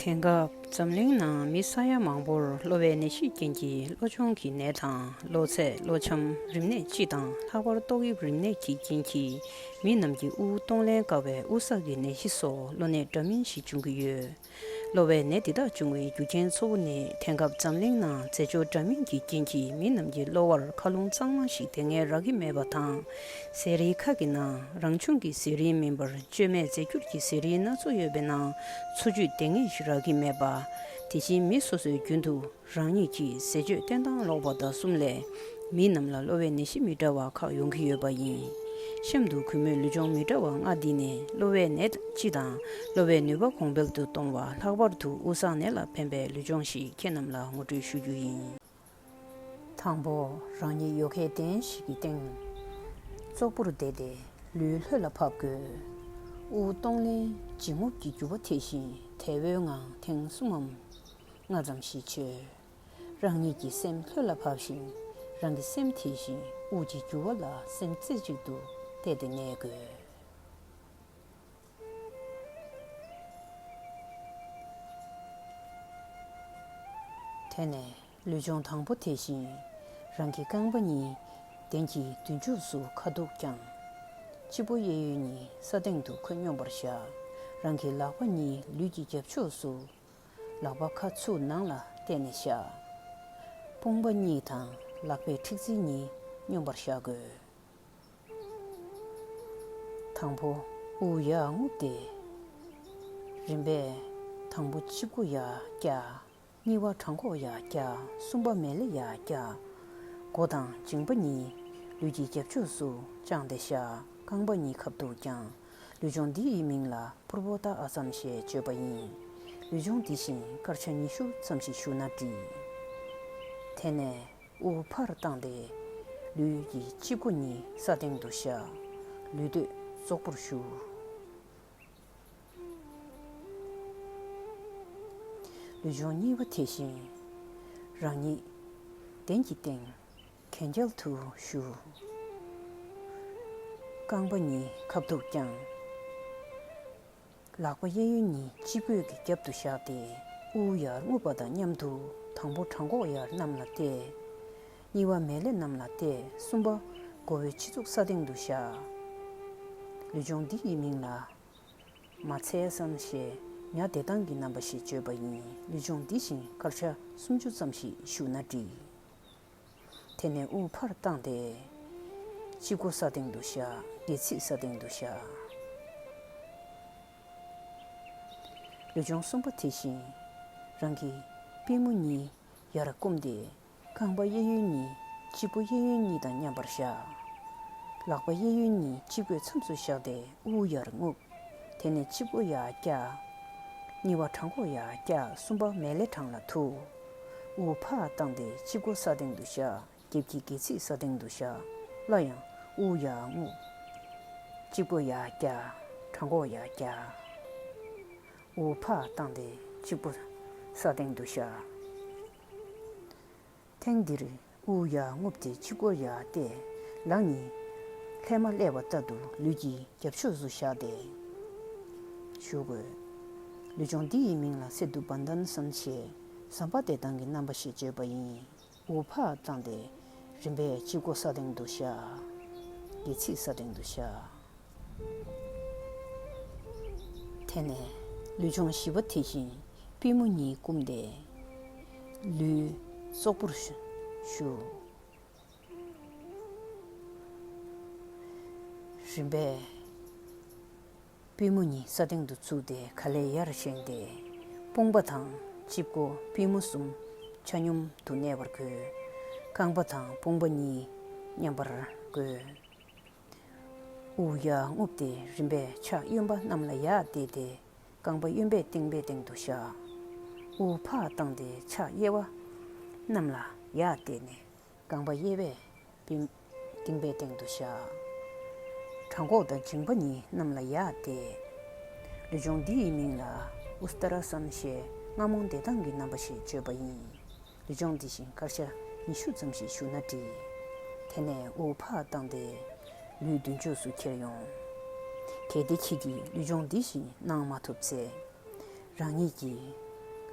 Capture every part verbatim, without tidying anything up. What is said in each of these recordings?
དེང་སྐབས་འཛམ་གླིང་ནང་མི་ས་ཡ་མང་པོར་གློ་བའི་ནད་གཞིའི་རྐྱེན་གྱིས་གློ་གཅོང་གི་ནད་དང་གློ་ཚད་གློ་ཆམ་རིམས་ནད་སྤྱི་དང་ལྷག་པར་ཏོག་དབྱིབས་རིམས་ནད་ཀྱི་རྐྱེན་གྱིས་མི་རྣམས་ཀྱི་དབུགས་གཏོང་ལེན་དཀའ་བའི་དབུགས་བསགས་ཀྱི་ནད་གཞི་སོགས་གློ་ནད་འདྲ་མིན་ཞིག་འབྱུང་གི་ཡོད། གློ་བའི་ནད་འདི་དག་འབྱུང་བའི་རྒྱུ་རྐྱེན་གཙོ་བོ་ནི་དེང་སྐབས་འཛམ་གླིང་ནང་རྫས་སྦྱོར་འདྲ་མིན་གྱི་རྐྱེན་གྱིས་མི་རྣམས་ཀྱི་གློ་བར་མཁའ་རླུང་གཙང་མ་ཞིག་བདེ་ངེས་རག་གི་མེད་པ་དང་། ཟས་རིགས་ཁག་གི་ནང་རང་བྱུང་གི་ཟས་རིགས་མིན་པར་བཅོས་མའི་རྫས་འགྱུར་གྱི་ཟས་རིགས་སྣ་ཚོགས་ཡོད་པའི་ནང་འཚོ་བཅུད་བདེ་ངེས་ཤིག་རག་གི་མེད་པ། དེ་བཞིན་མི་སོ་སོས་རྒྱུན་དུ་རང་ཉིད་ཀྱི་ཟས་སྤྱོད་བསྟེན་སྟངས་ལོག་པ་དང་གསུམ་ལས་མི་རྣམས་ལ་གློ་བའི་ནད་གཞི་མི་འདྲ་བ་ཁག་ཡོང་གི་ཡོད་པ་ཡིན། གཤམ་དུ་གུས་མོས་ལུས་སྦྱོང་མི་འདྲ་བ་ལྔ་འདི་ནས་གློ་བའི་ནད་སྤྱི་དང་གློ་བའི་ནུས་པ་གོང་འཕེལ་དུ་གཏོང་བ། ལྷག་པར་དུ་དབུགས་བསགས་ནད་ལ་ཕན་པའི་ལུས་སྦྱོང་ཞིག་ཁྱེད་རྣམས་ལ་ངོ་སྤྲོད་ཞུ་རྒྱུ་ཡིན། དང་པོ། རང་ཉིད་ཡོ་གའི་གདན་ཞིག་གི་སྟེང་ཙོག་པུར་བསྡད་དེ་ལུས་ལྷོད་ལ་ཕབ་དགོས། དབུགས་གཏོང་ལེན་འབྱིན་རྔུབ་ཀྱི་རྒྱུ་བ་དེ་བཞིན་དལ་བུའི་ངང་ཐེངས་གསུམ་མམ་ལྔ་ཙམ་ཞིག་བྱོས། རང་ཉིད་ཀྱི་སེམས་ལྷོད་ལ་ཕབ་ཤིང་། རང་གི་སེམས་དེ་བཞིན་དབུགས་ཀྱི་རྒྱུ་བ་ལ་སེམས་རྩེ་གཅིག་ཏུ་གཏད་དེ་གནས་དགོས། དེ་ནས་ལུས་སྦྱོང་དང་པོ་དེ་བཞིན་རང་གི་རྐང་པ་གཉིས་གདན་གྱི་མདུན་ཕྱོགས་སུ་ཁ་ཐུག་བརྐྱངས། སྤྱི་བོ་གཡས་གཡོན་གཉིས་ས་སྟེང་དུ་ཁ་སྙོམས་པར་བཞག། རང་གི་ལག་པ་གཉིས་ལུས་ཀྱི་རྒྱབ་ཕྱོགས་སུ། ལག་པ་ཁ་ཚུར་ནང་ལ་གཏད་ནས་བཞག། དཔུང་པ་གཉིས་དང་ལག་པའི་མཁྲིག་ཚིལ་གཉིས་སྙོམས་པར་བཞག་དགོས། དང་པོ། དབུགས་ཡར་རྔུབ་སྟེ། རིམ་པས་དང་པོ་སྤྱི་བོ་ཡར་བཀྱག། གཉིས་པ་བྲང་ཁོག་ཡར་བཀྱག། གསུམ་པ་མེ་ལེ་ཡར་བཀྱག། མགོ་དང་མཇིང་པ་གཉིས་ལུས་ཀྱི་རྒྱབ་ཕྱོགས་སུ་བརྐྱངས་ཏེ་བཞག། རྐང་པ་གཉིས་ཁ་ཐུག་བརྐྱངས། ལུས་སྦྱོང་འདི་ཡི་མིང་ལ་པུརྦོ་ཏ་ཨ་སམ་ཞེས་བརྗོད་པ་ཡིན། ལུས་སྦྱོང་འདི་བཞིན་སྐར་ཆ་ཉི་ཤུ་ཙམ་ཞིག་བཞུགས་ན་འགྲིག། དེ་ནས་དབུགས་ཕར་བཏང་སྟེ་ལུས་ཀྱི་སྤྱི་སྒོ་གཉིས་ས་སྟེང་དུ་བཞག། ལུས་སྟོད་ཙོག་པུར་བཞུགས། ལུས་སྦྱོང་གཉིས་པ་དེ་བཞིན་རང་ཉིད་གདན་གྱི་སྟེང་གན་རྐྱལ་དུ་བཞུགས། རྐང་པ་གཉིས་ཁ་ཐུག་བརྐྱངས། ལག་པ་གཡས་གཡོན་གཉིས་སྤྱི་སྒོ་གི་རྒྱབ་ཏུ་བཞག་སྟེ། དབུགས་ཡར་རྔུབ་པ་དང་མཉམ་དུ་དང་པོ་བྲང་ཁོག་ཡར་གནམ་ལ་གཏད། གཉིས་པ་མེ་ལེ་གནམ་ལ་གཏད། གསུམ་པ་མགོ་བོའི་སྤྱི་གཙུག་ས་སྟེང་དུ་བཞག། ལུས་སྦྱོང་འདི་ཡི་མིང་ལ་མ་ཚེ་སམ་ཞེས་ཉ་བདེ་ཐང་གི་རྣམ་པ་ཞེས་བརྗོད་པ་ཡིན། ལུས་སྦྱོང་འདི་བཞིན་སྐར་ཆ་སུམ་ཅུ་ཙམ་ཞིག་བཞུགས་ན་འགྲིག། དེ་ནས་དབུགས་ཕར་བཏང་སྟེ། སྤྱི་སྒོ་ས་སྟེང་དུ་བཞག། སྒལ་ཚིགས་ས་སྟེང་དུ་བཞག། ལུས་སྦྱོང་གསུམ་པ་དེ་བཞིན་རང་གི་པུས་མོ་གཉིས་ཡར་བསྐུམས་ཏེ། རྐང་པ་གཡས་གཡོན་གཉིས་སྤྱི་བོ་གཡས་གཡོན་གཉིས་དང་མཉམ་པར་བཞག། ལག་པ་གཡས་གཡོན་གཉིས་སྤྱི་སྒོའི་མཚམས་སུ་བཞག་སྟེ་དབུགས་ཡར་རྔུབ། དེ་ནས་སྤྱི་སྒོ་ཡར་བཀྱག། གཉིས་པ་བྲང་ཁོག་ཡར་བཀྱག། གསུམ་པ་མེ་ལེ་བྲང་ལ་ཐུག། དབུགས་ཕར་བཏང་སྟེ་སྤྱི་སྒོ་ས་སྟེང་དུ་བཞག། རྒྱབ་ཀྱི་སྒལ་ཚིགས་ས་སྟེང་དུ་བཞག། སླར་ཡང་དབུགས་ཡར་རྔུབ། སྤྱི་སྒོ་ཡར་བཀྱག། བྲང་ཁོག་ཡར་བཀྱག། དབུགས་ཕར་བཏང་སྟེ་སྤྱི་སྒོ་ས་སྟེང་དུ་བཞག། ཐེངས་འདིར་དབུགས་ཡར་རྔུབ་སྟེ་སྤྱི་སྒོ་ཡར་གཏད། ལག་གཉིས་ལྷས་མ་ཀླས་པ་ལྟར་དུ་ལུས་ཀྱི་རྒྱབ་ཕྱོགས་སུ་བཞག་སྟེ་བཞུགས་དགོས། ལུས་སྦྱོང་འདི་ཡི་མིང་ལ་སེ་ཏུ་བན་དན་སམ་ཞེས་ཟམ་པ་བདེ་ཐང་གི་རྣམ་པ་ཞེས་བརྗོད་པ་ཡིན། དབུགས་ཕར་བཏང་སྟེ་རིམ་པས་སྤྱི་སྒོ་ས་སྟེང་དུ་བཞག། སྒལ་ཚིགས་ས་སྟེང་དུ་བཞག། དེ་ནས་ལུས་སྦྱོང་བཞི་པ་དེ་བཞིན་པུས་མོ་གཉིས་བསྐུམས་ཏེ་ལུས་ཙོག་པུར་བཞུགས། རིམ་པས་པུས་མོ་གཉིས་ས་སྟེང་དུ་བཙུགས་ཏེ་ག་ལེར་ཡར་བཞེངས་ཏེ། དཔུང་པ་དང་སྤྱི་སྒོ་པུས་མོ་གསུམ་ཆ་སྙོམས་སུ་གནས་པར་དགོས། རྐང་པ་དང་དཔུང་པ་གཉིས་མཉམ་པར་བཀོད། དབུགས་ཡར་རྔུབ་སྟེ་རིམ་པས་ཕྱག་གཡོན་པ་གནམ་ལ་ཡར་གཏད་དེ་རྐང་པ་གཡོན་པས་སྟེང་པའི་སྟེང་དུ་བཞག། དབུགས་ཕར་བཏང་སྟེ་ཕྱག་གཡས་པ་གནམ་ལ་ཡར་གཏད་ནས་རྐང་པ་གཡས་པས་པུས་རྟིང་པའི་སྟེང་དུ་བཞག། བྲང་ཁོག་དང་མཇིང་པ་གཉིས་གནམ་ལ་ཡར་གཏད། ལུས་སྦྱོང་འདི་ཡི་མིང་ལ་ཨུ་སྟ་ར་སན་ཞེས་རྔ་མོང་བདེ་ཐང་གི་རྣམ་པ་ཞེས་བརྗོད་པ་ཡིན། ལུས་སྦྱོང་འདི་བཞིན་སྐར་ཆ་ ཉི་ཤུ་ཙམ་ཞིག་བཞུགས་ན་འགྲིག། དེ་ནས་དབུགས་ཕར་བཏང་སྟེ་ལུས་མདུན་ཕྱོགས་སུ་ཁྱེར་ཡོང་། གལ་ཏེ་ཁྱེད་ཀྱིས་ལུས་སྦྱོང་འདི་བཞིན་གནང་མ་ཐུབ་ཚེ། རང་ཉིད་ཀྱི་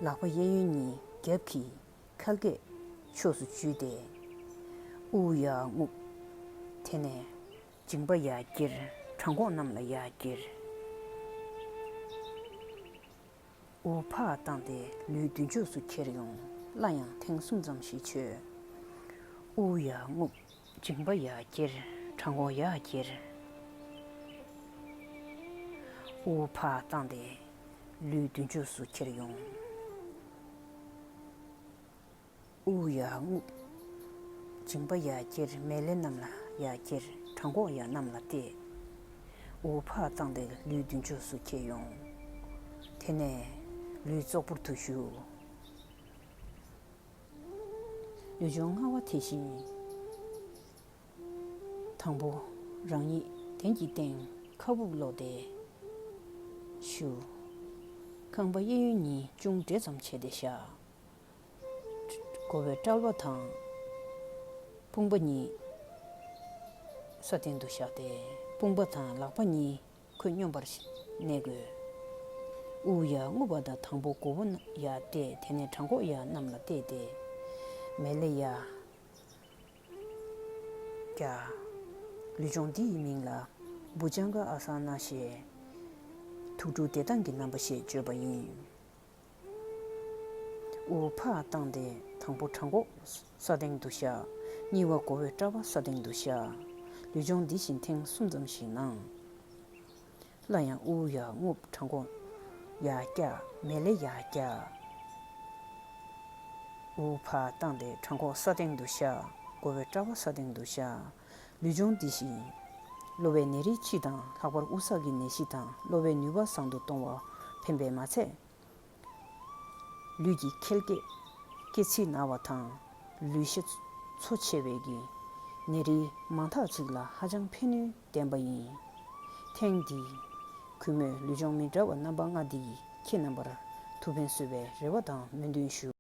ལག་པ་གཡས་གཡོན་གཉིས་རྒྱབ་ཀྱི་ཁལ་སྐེད་ཕྱོགས་སུ་འཇུས་ཏེ། དབུགས་ཡར་རྔུབ། དེ་ནས་མཇིང་པ་ཡར་ཁྱེར། བྲང་ཁོག་གནམ་ལ་ཡར་ཁྱེར། དབུགས་ཕར་བཏང་སྟེ་ལུས་མདུན་ཕྱོགས་སུ་ཁྱེར་ཡོང་། སླར་ཡང་ཐེངས་གསུམ་ཙམ་ཞིག་ཆོད། དབུགས་ཡར་རྔུབ། མཇིང་པ་ཡར་ཁྱེར། བྲང་ཁོག་ཡར་ཁྱེར། དབུགས་ཕར་བཏང་སྟེ་ལུས་མདུན་ཕྱོགས་སུ་ཁྱེར་ཡོང་། དབུགས་ཡར་རྔུབ། མཇིང་པ་ཡར་ཁྱེར། མལ་ལེ་གནམ་ལ་ཡར་ཁྱེར། བྲང་ཁོག་ཡར་གནམ་ལ་གཏད། དབུགས་ཕར་བཏང་སྟེ་ལུས་མདུན་ཕྱོགས་སུ་ཁྱེར་ཡོང་། དེ་ནས་ལུས་ཙོག་པུར་དུ་བཞུགས། ལུས་སྦྱོང་ལྔ་པ་དེ་བཞིན། དང་པོ། རང་ཉིད་གདན་གྱི་སྟེང་ཁ་སྦུབ་ལོག་སྟེ་བཞུགས། རྐང་པ་གཡས་གཡོན་གཉིས་ཅུང་འདྲེས་ཙམ་བྱས་ཏེ་བཞག། མགོ་བོའི་དཔྲལ་བ་དང་དཔུང་པ་གཉིས་ས་སྟེང་དུ་བཞག་སྟེ། དཔུང་པ་དང་ལག་པ་གཉིས་ཁོད་སྙོམས་པར་གནས་དགོས། དབུགས་ཡར་རྔུབ་པ་དང་དང་པོ་མགོ་བོ་ཡར་གཏད། དེ་ནས་བྲང་ཁོག་ཡར་གནམ་ལ་གཏད་དེ། མལ་ལེ་ཡར་བཀྱག། ལུས་སྦྱོང་འདི་ཡི་མིང་ལ་བྷུ་ཇང་ག་ཨ་ས་ན་ཞེས། ཐུགས་སྤྲུལ་བདེ་ཐང་གི་རྣམ་པ་ཞེས་བརྗོད་པ་ཡིན། དབུགས་ཕར་བཏང་སྟེ་དང་པོ་བྲང་ཁོག་ས་སྟེང་དུ་བཞག། གཉིས་པ་མགོ་བོའི་དཔྲལ་བ་ས་སྟེང་དུ་བཞག། ལུས་སྦྱོང་འདི་བཞིན་ཐེངས་གསུམ་ཙམ་ཞིག་གནང་། སླར་ཡང་དབུགས་ཡར་རྔུབ། བྲང་ཁོག་ཡར་བཀྱག། མལ་ལེ་ཡར་བཀྱག། དབུགས་ཕར་བཏང་སྟེ་བྲང་ཁོག་ས་སྟེང་དུ་བཞག། མགོ་བོའི་དཔྲལ་བ་ས་སྟེང་དུ་བཞག། ལུས་སྦྱོང་འདི་བཞིན། གློ་བའི་ནད་རིགས་སྤྱི་དང་ལྷག་པར་དབུ་སག་གི་ནད་གཞི་དང་གློ་བའི་ནུས་པ་བཟང་དུ་གཏོང་བར་ཕན་པས་མ་ཚད། ལུས་ཀྱི་ཁལ་སྐེད། སྐེ་ཚིགས་ན་བ་དང་། ལུས་ཤ་འཚོ་ཆེ་བའི་གི་ནད་རིགས་མང་དག་ཅིག་ལ་ཧ་ཅང་ཕན་ནུས་ལྡན་པ་ཡིན། ཐེངས་འདིའི་གུས་མོས་ལུས་སྦྱོང་མི་འདྲ་བ་རྣམ་པ་ལྔ་འདི་ཡིས་ཁྱེད་རྣམ་པར་ཐུགས་ཕན་གསོས་པའི་རེ་བ་དང་སྨོན་འདུན་ཞུ།